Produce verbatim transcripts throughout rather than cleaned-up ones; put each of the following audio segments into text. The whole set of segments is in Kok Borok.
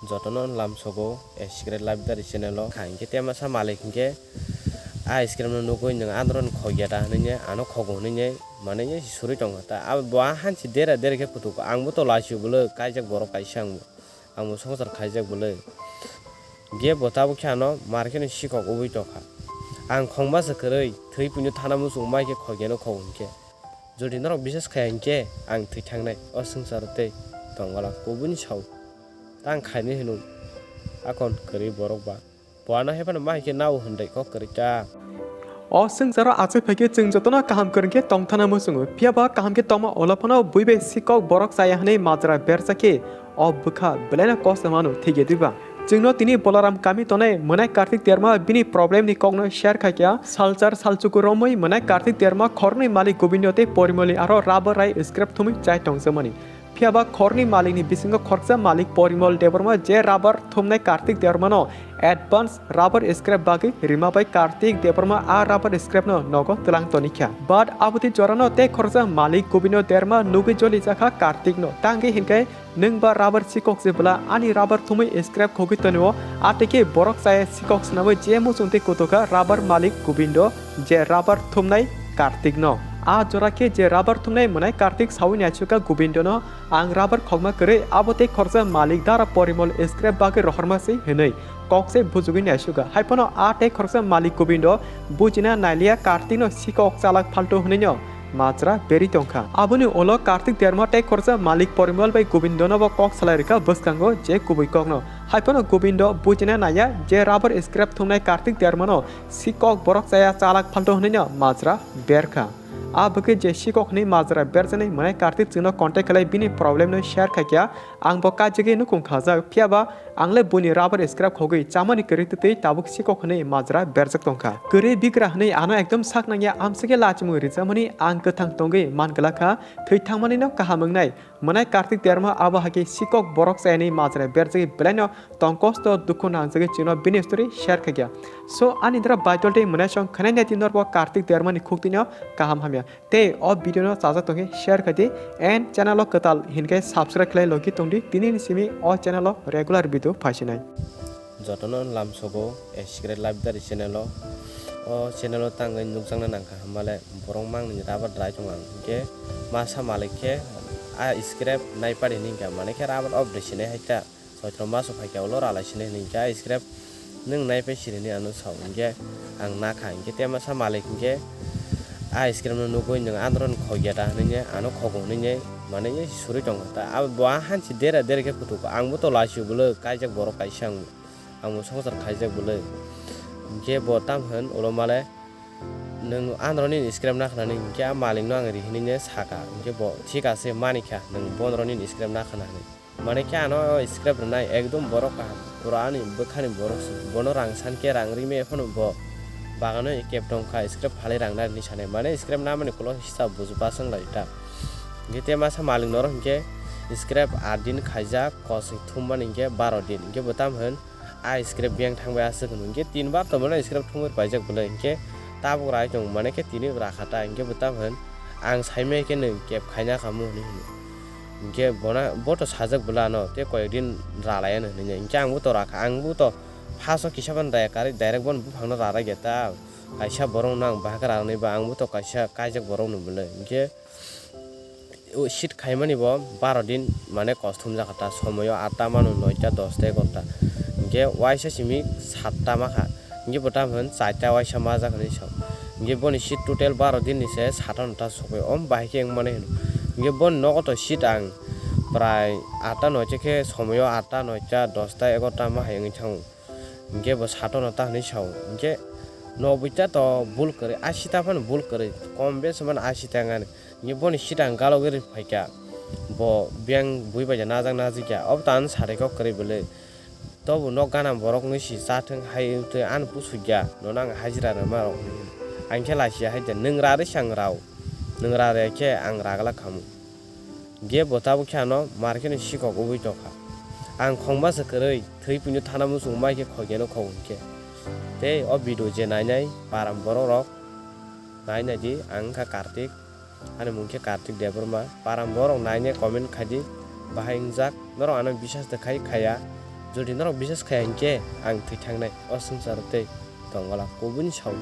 Jotono lamsogo A Secret Library channel o kha hinkhe tema sa malik hinkhe a screen no nugwi nwng andro ni khogya da hinwi ano khogo hinwi mane suri tongkha ta abo bo a hansi dera dera khe kutuk ang bo to laisio bwlwi kaijak borok kaisa ang bo. Ang bo songsar khaijak bwlwi. Ge bo tabuk khe ano market ni sikok wngwi tongkha. Ang khongma se kwrwi thwi puino thana muchung mai khe khogeno khog hinkhe. Jodi norok bisas khaya hinkhe ang thwi thangnai o swngcharo tei tongwala kubuni sao. Ta ang khainwi hwnwi akon kwrwi borok ba. Bo ano hephano ma hinkhe nao hwnwi kok kwrwi ta. O swngcharo achai phaikhe chwng jotono kaham kwrwng khe tongthana muchungo. Phiya ba kaham khe tongma ulo phano bui bai sikok borok chaya hwnwi majra bersa khe o bwkha belaino kosto mano thwigya diba? Chwngno tini Bolaram kami tonai mwnai Kartik Derma bini problem ni kokno share khaikha. Salchar salchuku romwi mwnai Kartik Derma khornwi malik Gobindo tei Porimoli aro rubber rai scrap thumwi chai tongjakmani. Phiya ba khorni malikni bisingo khoroksa malik Porimol Debbarma je rubber thumnai Kartik Debbarmano advance rubber scrap bagwi rima bai Kartik Debbarma a rubber scrapno nogo twlang tonikha. But aboni jorano tei khoroksa malik Gobindo Debbarma nugwi jolijakha Kartikno. Tangwi hinkhe nwng ba rubber sikok se bwla ani rubber thumwi scrap khogwi tonio, a tei khe borok chaya sikok swnamwi je muchung tei kutokha rubber malik Gobindo je rubber thumnai Kartikno. A jora khe je rubber thumnai mwnai Kartik saui naisukha Gobindono, "Ang rubber khokma kwrwi, abo tei khoroksa malik dara Porimol scrap bagwi rohorma se," hwnwi kok se bujugwi naisukha. Hai phano a tei khoroksa malik Gobindo bujina nailiya Kartikno sikok chalak phalto hwnwino majra berwi tongkha. Aboni ulo Kartik Derma tei khoroksa malik Porimol bai Gobindono bo kok salai rwkha bwskango je kubui kokno. Hai phano Gobindo bujina naiya je rubber scrap thumnai Kartik Dermano sikok borok chaya chalak phalto hwnwino majra berkha. A bwkhe je sikok hwnwi majra berjaknai mwnai Kartik chwngno contact khlai bini problem no share khaikha, ang bo kajagwi nukung khajak, phiya ba ang le buini rubber scrap khogwi chamani kwrwi twtwi tabuk sikok hwnwi majra berjak tongkha. Kwrwi bigra hwnwi ano ekdom sak nangya amsike lachimung rijamani ang kwthang tongwi man glakha, thwi thangmani no kaham wngnai. Mwnai Kartik Derma abo hai khe sikok borok chayani majra berjagwi belaino tong kosto dukhu nangjagwi chwngno bini story share khaikha. So ani dra baitol tei mwnai song khwnai nai di norbo Kartik Dermani khuktwino kaham hamya. Tei o video no chajak tongkhe share khaidi and channel o kwtal hinkhe subscribe khlai logi tongdi tini ni simi o channel o regular video phaisinai. Jotono lamsogo A Secret Library channel o. O channel o tangwi nukjakna nangkha hambale borok mangni rubber drai tongo ang hinkhe masa malik khe a scrap nai pari hinwi hinkha mane khe rubber off de sinai hai ta soitro maso phaikha ulo ralai sinai hinwi hinkhe a scrap nwng nai pai sirini ano sao hinkhe ang nakha hinkhe te masa malik hinkhe a scrap no nugwi nwng andro ni khogya da hinwi ano khogo hinwi mane suri tongkha ta abo bo a hansi dera dera khe kutuk ang bo to laisio bwlwi kaijak borok kaisa ang. Ang bo songsar khaijak bwlwi. Hinkhe bo tam hwn ulo male nwng andro nini scrap nakhnani hinkhe a malikno ang ri hinwi saka. Hinkhe bo thik ase manikha nwng bondro nini scrap nakhna hinwi. Mane khe ano o scrap rwnai ekdom borok kaham. Pura ani bwkhani borok se. Bono rang san khe rang ri maya phano bo bagano kep tongkha scrap phalwi rang nai hinwi sanai. Mane scrap namani ulo hisab buju basang lai ta. Hinkhe te masa malik norok hinkhe scrap aat din khaijak kosoi thummani hinkhe baro din. Hinkhe bo tam hwn a scrap biyang thangbai aswk hwnwi hinkhe tin bar tongmano scrap thumwi paijak bwlwi hinkhe tabuk rai tong mane khe tini rakha ta hinkhe bo tam hwn ang saimai khe nwng kep khaina khamu hwnwi hwnwi hinkhe bona bo to sajak bwlano tei koyek din ralaiya hwnwi hinkhe ang bo to rakha ang bo to phaso kisa ban raya karwi direct bono buphangno rarai ya ta kaisa borok no ang bahai khe rarwnai ba ang bo to kaisa kaijak borok no bwlwi hinkhe. O seat khaimani bo baro din mane kosthum jakha ta, somoyo atta mano noita dosta egarota. Hinkhe waisa simi satta makha. Hinkhe bo tamo hwn chaita waisa majak hinwi sao. Hinkhe boni seat total baro din ni se sato nota sokoi. Om bahai khe wngmani hino. Hinkhe boni nogo to seat ang prai atta noita khe somoyo atta noita dosta egarota ma hai wngwi thango. Hinkhe bo sato nota hinwi sao. Hinkhe noboi ta to bul kwrwi, ashi ta phano bul kwrwi. Kom besi mano ashi ta wngani. Hinkhe boni seat ang galogwi rw phaikha. Bo biyang bui bai najak najikya. Obo to ano sarai kok kwrwi bwlwi. Tobo nok gana borok wngwi si chathwng hai wngtwi ano pusukya. Nono ang hajira rwma rok hinwi. Ang khe lachiya hai de nwng rarwi se ang rao. Nwng rarwi khe ang raglak khamu. Ge bo tabuk khe ano market ni sikok wngwi tongkha. Ang khongma se kwrwi thwi puino thana muchung mai khe khogeno khog hinkhe. Tei o video je nainai param borok rok nainai di ang wngkha Kartik. Ani mung khe Kartik Debbarma. Param borok nainai comment khai di bahai wngjak. Norok ano bisas de khai khaya. Jodi norok bisas khaya hinkhe ang thwi thangnai o swngcharo tei tongwla kubuni sao.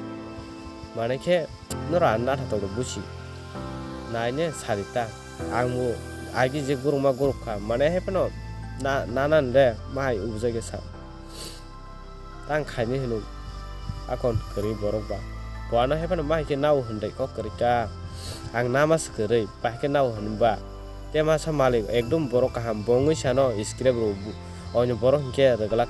Manai khe norok ang natha tongno busi. Naine sari ta. Ang bo agi je gurukma guruk kha. Manai hai phano na, nanan re mahai ubujai khe sa. Tang khaini hwnwi akon kwrwi borok ba. Bo ano hai phano mahai khe nao hwnwi kok kwrwi ta. Ang nama se kwrwi, bahai khe nao hwnba. Te masa malik ekdom borok kaham, bo wngwi sano scrap rw bu-, oino borok hinkhe rwglak